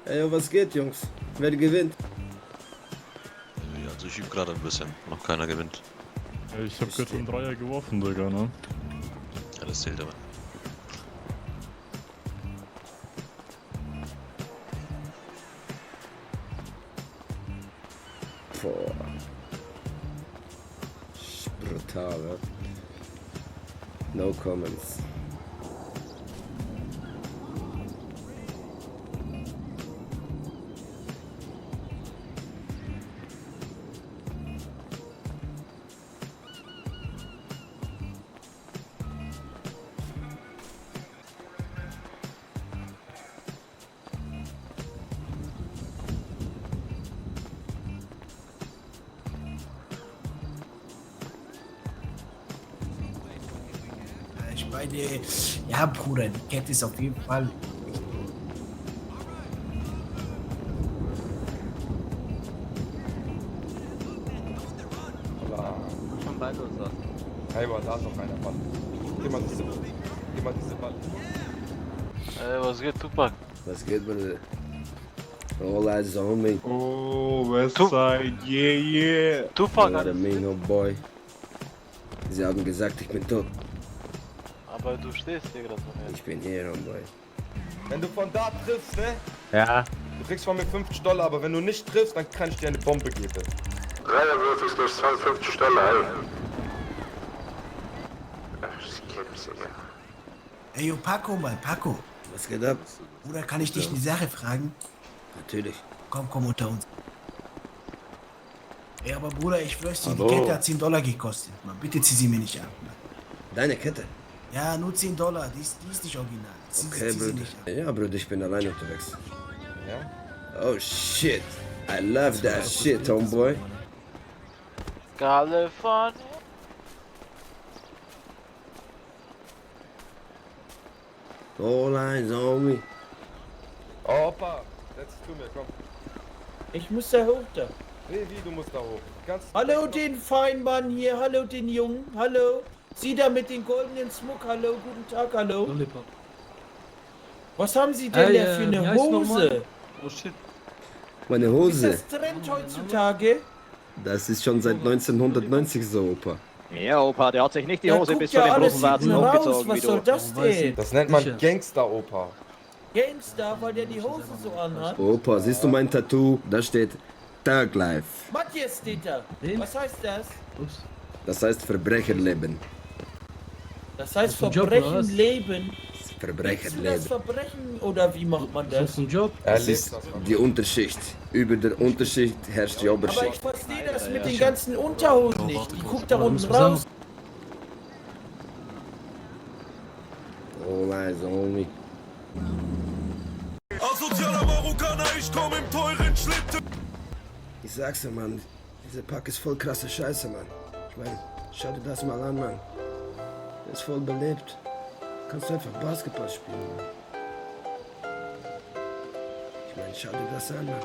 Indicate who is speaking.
Speaker 1: Ey, was geht, Jungs? Wer gewinnt?
Speaker 2: Ja, also ich übe gerade ein bisschen. Noch keiner gewinnt.
Speaker 3: Ich hab gerade einen Dreier geworfen, Digga, ne?
Speaker 2: Ja, das zählt aber.
Speaker 1: Boah. Brutal, ne? No comments.
Speaker 4: Ich meine, ja, Bruder, die Kette ist auf jeden Fall.
Speaker 5: Schon weiter oder?
Speaker 6: Hey, da ist noch einer, Mann. Geh mal diese Ball.
Speaker 5: Ey, was geht, Tupac?
Speaker 1: Was geht, Bruder? All eyes on me.
Speaker 3: Oh, Westside, yeah.
Speaker 5: Tupac,
Speaker 1: You know what I
Speaker 5: alles
Speaker 1: mean,
Speaker 5: fit?
Speaker 1: oh boy. Sie haben gesagt, ich bin tot.
Speaker 5: Aber du stehst hier gerade so.
Speaker 1: Ich bin hier, oh boy.
Speaker 6: Wenn du von da triffst, ne?
Speaker 5: Ja.
Speaker 6: Du kriegst von mir $50, aber wenn du nicht triffst, dann kann ich dir eine Bombe geben.
Speaker 7: Dreierwürfel durch 52 Stelle, ey. Skips, Digga.
Speaker 4: Ey, yo, Paco mal, Paco.
Speaker 1: Was geht ab?
Speaker 4: Bruder, kann ich dich eine Sache fragen?
Speaker 1: Natürlich.
Speaker 4: Komm unter uns. Ey, aber Bruder, ich schwör's dir, die
Speaker 1: Hallo.
Speaker 4: Kette hat $10 gekostet. Mann, bitte zieh sie mir nicht ab. Mann.
Speaker 1: Deine Kette?
Speaker 4: Ja, nur $10. Die ist nicht original.
Speaker 1: Okay,
Speaker 4: zieh sie
Speaker 1: Bruder.
Speaker 4: nicht ab.
Speaker 1: Ja, Bruder, ich bin alleine unterwegs.
Speaker 6: Ja?
Speaker 1: Oh shit. I love that shit, homeboy.
Speaker 5: California.
Speaker 1: All eyes on me.
Speaker 6: Oh, Opa, setz dich zu mir, komm.
Speaker 8: Ich muss da hoch da.
Speaker 6: Nee, wie, du musst da hoch. Ganz
Speaker 8: Hallo den Feinmann hier, hallo den Jungen, hallo. Sie da mit den goldenen Smuck, hallo, guten Tag, hallo. Was haben Sie denn da für eine Hose?
Speaker 5: Oh shit.
Speaker 1: Meine
Speaker 8: Ist
Speaker 1: Hose.
Speaker 8: das Trend heutzutage?
Speaker 1: Das ist schon seit 1990 so, Opa.
Speaker 9: Ja, Opa, der hat sich nicht die
Speaker 8: Ja,
Speaker 9: Hose
Speaker 8: guck
Speaker 9: bis zu
Speaker 8: ja,
Speaker 9: den
Speaker 8: alles
Speaker 9: Hosenwarzen
Speaker 8: sieht raus,
Speaker 9: hochgezogen wie
Speaker 8: was soll
Speaker 9: du.
Speaker 8: das denn?
Speaker 6: Das nennt man Gangster-Opa.
Speaker 8: Gangster, weil der die Hose so anhat?
Speaker 1: Opa, siehst du mein Tattoo? Da steht Thug Life.
Speaker 8: Matthias steht da. Was heißt das?
Speaker 1: Das heißt Verbrecherleben.
Speaker 8: Das heißt Verbrechen leben. Willst du das
Speaker 1: Verbrecherleben.
Speaker 8: Verbrechen oder wie macht man das?
Speaker 1: Das ist die Unterschicht. Über der Unterschicht herrscht die
Speaker 8: Aber ich
Speaker 1: Oberschicht.
Speaker 8: verstehe das mit den ganzen Unterhosen nicht. Die guckt da unten raus.
Speaker 1: All eyes on me.
Speaker 7: Asozialer Marokkaner, ich komm im teuren Schlitten.
Speaker 1: Ich sag's dir, Mann. Dieser Pack ist voll krasse Scheiße, Mann. Ich mein, schau dir das mal an, Mann. Der ist voll belebt. Kannst du einfach Basketball spielen, Mann. Ich mein, schau dir das an, Mann.